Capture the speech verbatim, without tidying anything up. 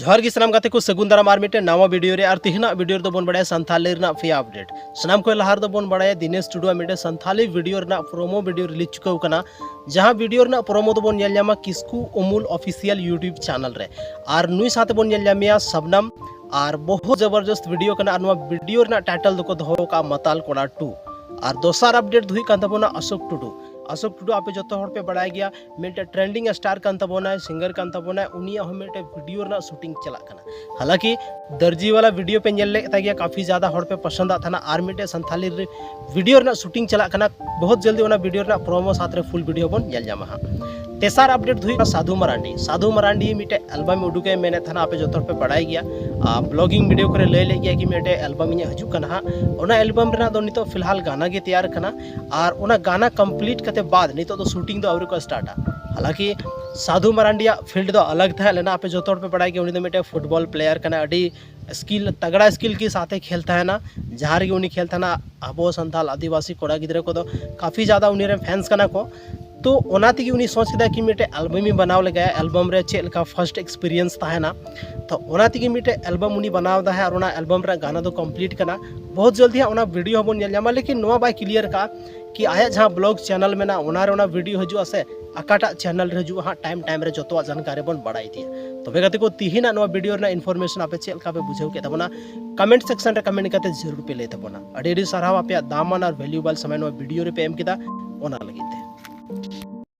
ᱡᱚᱦᱟᱨ ᱜᱮ ᱥᱟᱱᱟᱢ ᱜᱟᱛᱮ ᱠᱚ, ᱥᱟᱹᱜᱩᱱ ᱫᱟᱨᱟᱢ ᱟᱨ ᱢᱤᱫᱴᱮᱱ ᱱᱟᱣᱟ ᱵᱷᱤᱰᱤᱭᱳ ᱨᱮ᱾ ᱟᱨ ᱛᱮᱦᱮᱧᱟᱜ ᱵᱷᱤᱰᱤᱭᱳ ᱨᱮᱫᱚ ᱵᱚᱱ ᱵᱟᱲᱟᱭᱟ ᱥᱟᱱᱛᱷᱟᱞᱤ ᱨᱮᱱᱟᱜ ᱯᱮᱭᱟ ᱟᱯᱰᱮᱴ᱾ ᱥᱟᱱᱟᱢ ᱠᱷᱚᱱ ᱞᱟᱦᱟ ᱨᱮᱫᱚ ᱵᱚᱱ ᱵᱟᱲᱟᱭᱟ ᱫᱤᱱᱮᱥ ᱴᱩᱰᱩᱣᱟᱜ ᱢᱤᱫᱴᱮᱱ ᱥᱟᱱᱛᱷᱟᱞᱤ ᱵᱷᱤᱰᱤᱭᱳ ᱨᱮᱱᱟᱜ ᱯᱨᱳᱢᱳ ᱵᱷᱤᱰᱤᱭᱳ ᱨᱤᱞᱤᱡᱽ ᱪᱩᱠᱟᱹᱣ ᱠᱟᱱᱟ, ᱡᱟᱦᱟᱸ ᱵᱷᱤᱰᱤᱭᱳ ᱨᱮᱱᱟᱜ ᱯᱨᱳᱢᱳ ᱫᱚᱵᱚᱱ ᱧᱮᱞ ᱧᱟᱢᱟ ᱠᱤᱥᱠᱩ ᱩᱢᱩᱞ ᱚᱯᱷᱤᱥᱤᱭᱟᱞ ᱭᱩᱴᱤᱭᱩᱵᱽ ᱪᱮᱱᱮᱞ ᱨᱮ᱾ ᱟᱨ ᱱᱩᱭ ᱥᱟᱶᱛᱮ ᱵᱚᱱ ᱧᱮᱞ ᱧᱟᱢᱮᱭᱟ ᱥᱟᱵᱱᱟᱢ᱾ ᱟᱨ ᱵᱚᱦᱩᱛ ᱡᱚᱵᱚᱨᱡᱚᱥᱛ ᱵᱷᱤᱰᱤᱭᱳ ᱠᱟᱱᱟ᱾ ᱟᱨ ᱱᱚᱣᱟ ᱵᱷᱤᱰᱤᱭᱳ ᱨᱮᱱᱟᱜ ᱴᱟᱭᱴᱮᱞ ᱫᱚᱠᱚ ᱫᱚᱦᱚ ᱟᱠᱟᱫᱼᱟ ᱢᱟᱛᱟᱞ ᱠᱚᱲᱟ ᱴᱩ᱾ ᱟᱨ ᱫᱚᱥᱟᱨ ᱟᱯᱰᱮᱴ ᱫᱚ ᱦᱩᱭᱩᱜ ᱠᱟᱱ ᱛᱟᱵᱚᱱᱟ ᱚᱥᱳᱠ ᱴᱩᱰᱩ᱾ ᱚᱥᱳᱠ ᱴᱩᱰᱩ ᱟᱯᱮ ᱡᱚᱛᱚ ᱦᱚᱲ ᱯᱮ ᱵᱟᱲᱟᱭ ᱜᱮᱭᱟ, ᱢᱤᱫᱴᱮᱡ ᱴᱨᱮᱱᱰᱤᱝ ᱥᱴᱟᱨ ᱠᱟᱱ ᱛᱟᱵᱚᱱᱟᱭ, ᱥᱤᱝᱜᱟᱨ ᱠᱟᱱ ᱛᱟᱵᱚᱱᱟᱭ᱾ ᱩᱱᱤᱭᱟᱜ ᱦᱚᱸ ᱢᱤᱫᱴᱮᱡ ᱵᱷᱤᱰᱤᱭᱳ ᱨᱮᱱᱟᱜ ᱥᱩᱴᱤᱝ ᱪᱟᱞᱟᱜ ᱠᱟᱱᱟ᱾ ᱦᱟᱞᱟᱸᱠᱤ ᱫᱟᱨᱡᱤ ᱣᱟᱞᱟ ᱵᱷᱤᱰᱤᱭᱳ ᱯᱮ ᱧᱮᱞ ᱞᱮᱫ ᱛᱟᱭ ᱜᱮᱭᱟ, ᱠᱟᱯᱷᱤ ᱡᱟᱫᱟ ᱦᱚᱲ ᱯᱮ ᱯᱚᱥᱚᱱᱫᱟᱜ ᱛᱟᱦᱮᱱᱟ᱾ ᱟᱨ ᱢᱤᱫᱴᱮᱡ ᱥᱟᱱᱛᱷᱟᱞᱤ ᱨᱮ ᱵᱷᱤᱰᱤᱭᱳ ᱨᱮᱱᱟᱜ ᱥᱩᱴᱤᱝ ᱪᱟᱞᱟᱜ ᱠᱟᱱᱟ᱾ ᱵᱚᱦᱩᱛ ᱡᱚᱞᱫᱤ ᱚᱱᱟ ᱵᱷᱤᱰᱤᱭᱳ ᱨᱮᱱᱟᱜ ᱯᱨᱳᱢᱳ ᱥᱟᱶᱛᱮ ᱯᱷᱩᱞ ᱵᱷᱤᱰᱤᱭᱳ ᱵᱚᱱ ᱧᱮᱞ ᱧᱟᱢᱟ ᱦᱟᱸᱜ᱾ ᱛᱮᱥᱟᱨ ᱟᱯᱰᱮᱴ ᱫᱚ ᱦᱩᱭᱩᱜ ᱠᱟᱱᱟ ᱥᱟᱫᱷᱩ ᱢᱟᱨᱟᱱᱰᱤ᱾ ᱥᱟᱫᱷᱩ ᱢᱟᱨᱟᱱᱰᱤ ᱢᱤᱫᱴᱮᱡ ᱮᱞᱵᱟᱢ ᱩᱰᱩᱠᱮ ᱢᱮᱱᱮᱫ ᱛᱟᱦᱮᱱᱟ, ᱟᱯᱮ ᱡᱚᱛᱚ ᱦᱚᱲ ᱯᱮ ᱵᱟᱲᱟᱭ ᱜᱮᱭᱟ᱾ ᱟᱨ ᱵᱞᱚᱜᱤᱝ ᱵᱷᱤᱰᱤᱭᱳ ᱠᱚᱨᱮ ᱞᱟᱹᱭ ᱞᱮᱫ ᱜᱮᱭᱟ ᱠᱤ ᱢᱤᱫᱴᱮᱡ ᱮᱞᱵᱟᱢ ᱤᱧᱟᱹᱜ ᱦᱤᱡᱩᱜ ᱠᱟᱱᱟ ᱦᱟᱸᱜ᱾ ᱚᱱᱟ ᱮᱞᱵᱟᱢ ᱨᱮᱱᱟᱜ ᱫᱚ ᱱᱤᱛᱚᱜ ᱯᱷᱤᱞᱦᱟᱞ ᱜᱟᱱᱟ ᱜᱮ ᱛᱮᱭᱟᱨ ᱠᱟᱱᱟ᱾ ᱟᱨ ᱚᱱᱟ ᱜᱟᱱᱟ ᱠᱚᱢᱯᱞᱤᱴ ᱠᱟᱛᱮ ᱵᱟᱫ ᱱᱤᱛᱚᱜ ᱫᱚ ᱥᱩᱴᱤᱝ ᱫᱚ ᱟᱹᱣᱨᱤ ᱠᱚ ᱥᱴᱟᱨᱴᱟ᱾ ᱦᱟᱞᱟᱸᱠᱤ ᱥᱟᱫᱷᱩ ᱢᱟᱨᱟᱱᱰᱤᱭᱟᱜ ᱯᱷᱤᱞᱰ ᱫᱚ ᱟᱞᱟᱜᱽ ᱛᱟᱦᱮᱸ ᱞᱮᱱᱟ᱾ ᱟᱯᱮ ᱡᱚᱛᱚ ᱦᱚᱲ ᱯᱮ ᱵᱟᱲᱟᱭ ᱜᱮᱭᱟ, ᱩᱱᱤ ᱫᱚ ᱢᱤᱫᱴᱮᱡ ᱯᱷᱩᱴᱵᱚᱞ ᱯᱞᱮᱭᱟᱨ ᱠᱟᱱᱟᱭ, ᱟᱹᱰᱤ ᱥᱠᱤᱞ, ᱛᱟᱜᱲᱟ ᱥᱠᱤᱞ ᱠᱮ ᱥᱟᱛᱷᱮ ᱠᱷᱮᱞ ᱛᱟᱦᱮᱱᱟ᱾ ᱡᱟᱦᱟᱸ ᱨᱮᱜᱮ ᱩᱱᱤ ᱠᱷᱮᱞ ᱛᱟᱦᱮᱱᱟ, ᱟᱵᱚ ᱥᱟᱱᱛᱟᱲ ᱟᱹᱫᱤᱵᱟᱹᱥᱤ ᱠᱚᱲᱟ ᱜᱤᱫᱽᱨᱟᱹ ᱠᱚᱫᱚ ᱠᱟᱯᱷᱤ ᱡᱟᱫᱟ ᱩᱱᱤ ᱨᱮᱱ ᱯᱷᱮᱱᱥ ᱠᱟᱱᱟ ᱠᱚ᱾ ᱛᱚ ᱚᱱᱟ ᱛᱮᱜᱮ ᱩᱱᱤ ᱥᱚᱪ ᱠᱮᱫᱟ ᱠᱤ ᱢᱤᱫᱴᱮᱡ ᱮᱞᱵᱟᱢ ᱤᱧ ᱵᱮᱱᱟᱣ ᱞᱮᱜᱟᱭᱟ, ᱮᱞᱵᱟᱢ ᱨᱮ ᱪᱮᱫ ᱞᱮᱠᱟ ᱯᱷᱟᱨᱥᱴ ᱮᱠᱥᱯᱤᱨᱤᱭᱮᱱᱥ ᱛᱟᱦᱮᱱᱟ᱾ ᱛᱚ ᱚᱱᱟ ᱛᱮᱜᱮ ᱢᱤᱫᱴᱮᱡ ᱮᱞᱵᱟᱢ ᱩᱱᱤ ᱵᱮᱱᱟᱣ ᱮᱫᱟ ᱦᱟᱸᱜ, ᱟᱨ ᱚᱱᱟ ᱮᱞᱵᱟᱢ ᱨᱮᱱᱟᱜ ᱜᱟᱱᱟ ᱫᱚ ᱠᱚᱢᱯᱞᱤᱴ ᱠᱟᱱᱟ᱾ ᱵᱚᱦᱩᱛ ᱡᱚᱞᱫᱤ ᱦᱟᱸᱜ ᱚᱱᱟ ᱵᱷᱤᱰᱤᱭᱳ ᱦᱚᱸᱵᱚᱱ ᱧᱮᱞ ᱧᱟᱢᱟ, ᱞᱮᱠᱤᱱ ᱱᱚᱣᱟ ᱵᱟᱭ ᱠᱞᱤᱭᱟᱨ ᱠᱟᱜᱼᱟ ᱠᱤ ᱟᱭᱟᱜ ᱡᱟᱦᱟᱸ ᱵᱞᱚᱜ ᱪᱮᱱᱮᱞ ᱢᱮᱱᱟᱜᱼᱟ ᱚᱱᱟ ᱨᱮ ᱚᱱᱟ ᱵᱷᱤᱰᱤᱭᱳ ᱦᱤᱡᱩᱜᱼᱟ ᱥᱮ ᱚᱠᱟᱴᱟᱜ ᱪᱮᱱᱮᱞ ᱨᱮ ᱦᱤᱡᱩᱜᱼᱟ ᱦᱟᱸᱜ, ᱴᱟᱭᱤᱢ ᱴᱟᱭᱤᱢ ᱨᱮ ᱡᱚᱛᱚᱣᱟᱜ ᱡᱟᱱᱠᱟᱨᱤ ᱵᱚᱱ ᱵᱟᱲᱟᱭ ᱤᱫᱤᱭᱟ᱾ ᱛᱚᱵᱮ ᱜᱟᱛᱮ ᱠᱚ, ᱛᱤᱦᱤᱧᱟᱜ ᱱᱚᱣᱟ ᱵᱷᱤᱰᱤᱭᱳ ᱨᱮᱱᱟᱜ ᱤᱱᱯᱷᱚᱨᱢᱮᱥᱚᱱ ᱟᱯᱮ ᱪᱮᱫ ᱞᱮᱠᱟ ᱯᱮ ᱵᱩᱡᱷᱟᱹᱣ ᱠᱮᱫ ᱛᱟᱵᱚᱱᱟ, ᱠᱚᱢᱮᱱᱴ ᱥᱮᱠᱥᱚᱱ ᱨᱮ ᱠᱚᱢᱮᱱᱴ ᱠᱟᱛᱮ ᱡᱟᱹᱨᱩᱲ ᱯᱮ ᱞᱟᱹᱭ ᱛᱟᱵᱚᱱᱟ᱾ ᱟᱹᱰᱤ ᱟᱹᱰᱤ ᱥᱟᱨᱦᱟᱣ ᱟᱯᱮᱭᱟᱜ ᱫᱟᱢᱟᱱ ᱟᱨ ᱵᱷᱮᱞᱩᱭᱮᱵᱚᱞ ᱥᱚᱢᱚᱭ ᱱᱚᱣᱟ ᱵᱷᱤᱰᱤᱭᱳ ᱨᱮᱯᱮ ᱮᱢ ᱠᱮᱫᱟ, ᱚᱱᱟ ᱞᱟᱹᱜᱤᱫ ᱛᱮ᱾